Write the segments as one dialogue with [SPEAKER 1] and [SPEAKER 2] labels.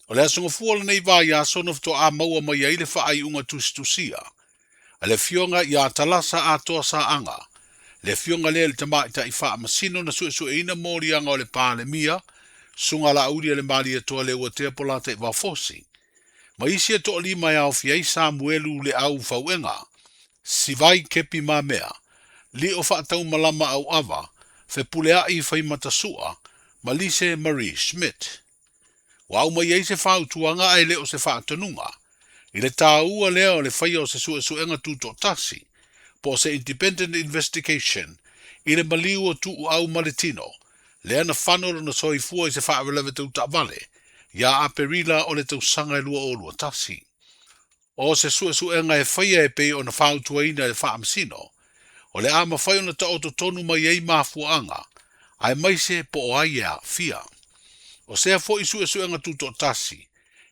[SPEAKER 1] O le Aso Gafua o lenei vaiaso na faatoa maua mai ai le faaiuga tusitusia a le Afioga ia Talasa Atoa Saaga, le afioga lea i le Tamaitai Faamasino na suesueina moliaga o le Palemia, Susuga Laaulialemalietoa Leuatea Polataivao Fosi, ma isi e toalima e aofia ai Samuelu Leau Fauega, Sivai Kepi Mamea, Lio Faataumalama Auava, Fepuleai Faimatasua, ma Lise Marie Schmidt. Ua aumai ai se fautuaga ae le o se faatonuga, i le taua lea o le faia o se suesuega tutoatasi, po o se independent investigation, i le maliu o Tuuau ma le tino, lea na fano lona soifua i se faalavelave tau taavale, ia Aperila o le tausaga e 2021. O se suesuega e faia e pei ona fautuaina e le Faamasino, o le a mafai ona taoto tonu mai ai mafuaaga, aemaise po o ai e aafia. O sea foi suesuega tutoatasi,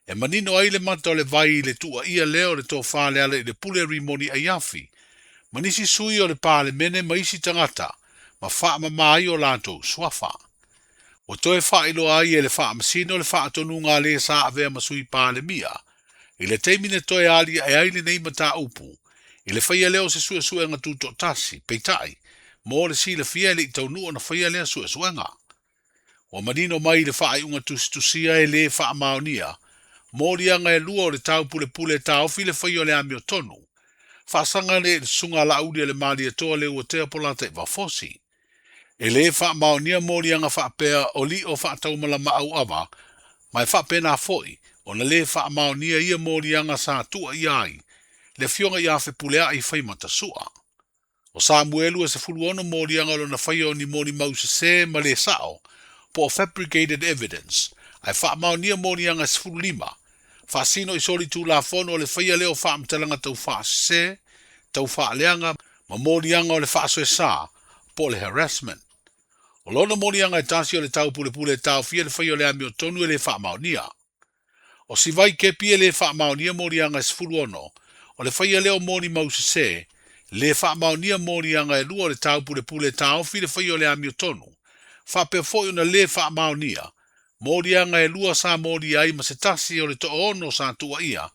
[SPEAKER 1] e manino ai le mata o le vai i le tuuaia lea o le Tofa Lealailepule Rimoni Aiafi, ma nisi sui o le Palemene ma isi tagata, ma faamama ai o latou suafa. Ua toe faailoa ai e le Faamasino le faatonuga a le sa avea ma sui Palemia, i le taimi na toe aliae ai lenei mataupu, i le faia lea o se suesuega tutoatasi, peitai, mo le silafia e le i taunuu ona faia lea suesuega. Ua manino mai i le faaiuga tusitusia e lē faamaonia, moliaga e lua o le taupulepule e taofi le faia o le amiotonu, faasaga lea i le Susuga a Laaulialemalietoa Leuatea Polataivao Fosi. E lē faamaonia moliaga faapea o lio faataumalama auava, ma e faapena foi ona lē faamaonia ia moliaga sa tuuaia ai le Afioga ia Fepuleai Faimatasua. O Samuelu e 16 moliaga o lona faia o ni molimau sesē ma lē sa'o, po o fabricated evidence, ae faamaonia moliaga e 15, faasino i solitulafono o le faia lea o faamatalaga taufaasesē, taufaaleaga ma moliaga o le faasoesa, po o le harassment. O lona moliaga e tasi o le taupulepule e taofia le faia o le amiotonu e lē faamaonia. O Sivai Kepi e lē faamaonia moliaga e 16, o le faia lea o molimau sesē, lē faamaonia moliaga e lua o le taupulepule e taofi le faia o le amiotonu, faapea foi ona lē faamaonia moliaga e lua sa molia ai ma se tasi o le toaono sa tuuaia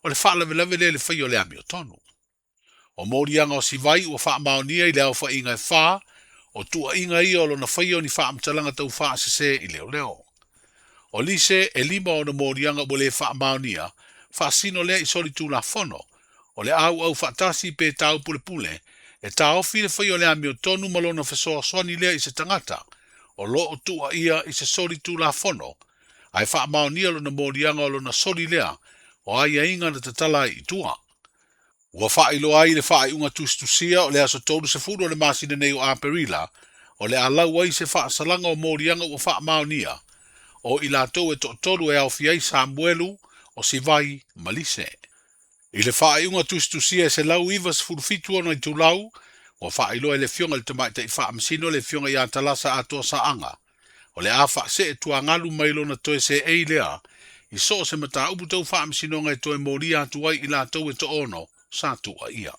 [SPEAKER 1] o le faalavelave lea i le faia o le amiotonu. O moliaga o Sivai ua faamaonia i le aofaiga e fa, o tuuaiga ia o lona faia o ni faamatalaga taufaasesē i leoleo. O Lise e lima ona moliaga ua lē faamaonia, faasino lea i solitulafono, o le auau faatasi pe taupulepule e taofi le faia o le amiotonu ma lona fesoasoani lea i se tagata o lo o tuuaia i se solitulafono, ae faamaonia lona moliaga o lona soli lea o aiaiga na tatala ai i tua. Ua faailoa ai i le faaiuga tusitusia o le aso 30 o le masina nei o Aperila, o le a lau ai se faasalaga o moliaga ua faamaonia, o i latou e toatolu e aofia ai Samuelu, o Sivai ma Lise. I le faaiuga tusitusia e 197 ona itulau, ua faailoa e le Afioga i le Tamaitai Faamasino le Afioga ia Talasa Atoa Saaga, o le a faasee tuagalu mai lona toe seei lea i so o se mataupu tau faamasinoga e toe molia atu ai i latou e toaono sa tuuaia.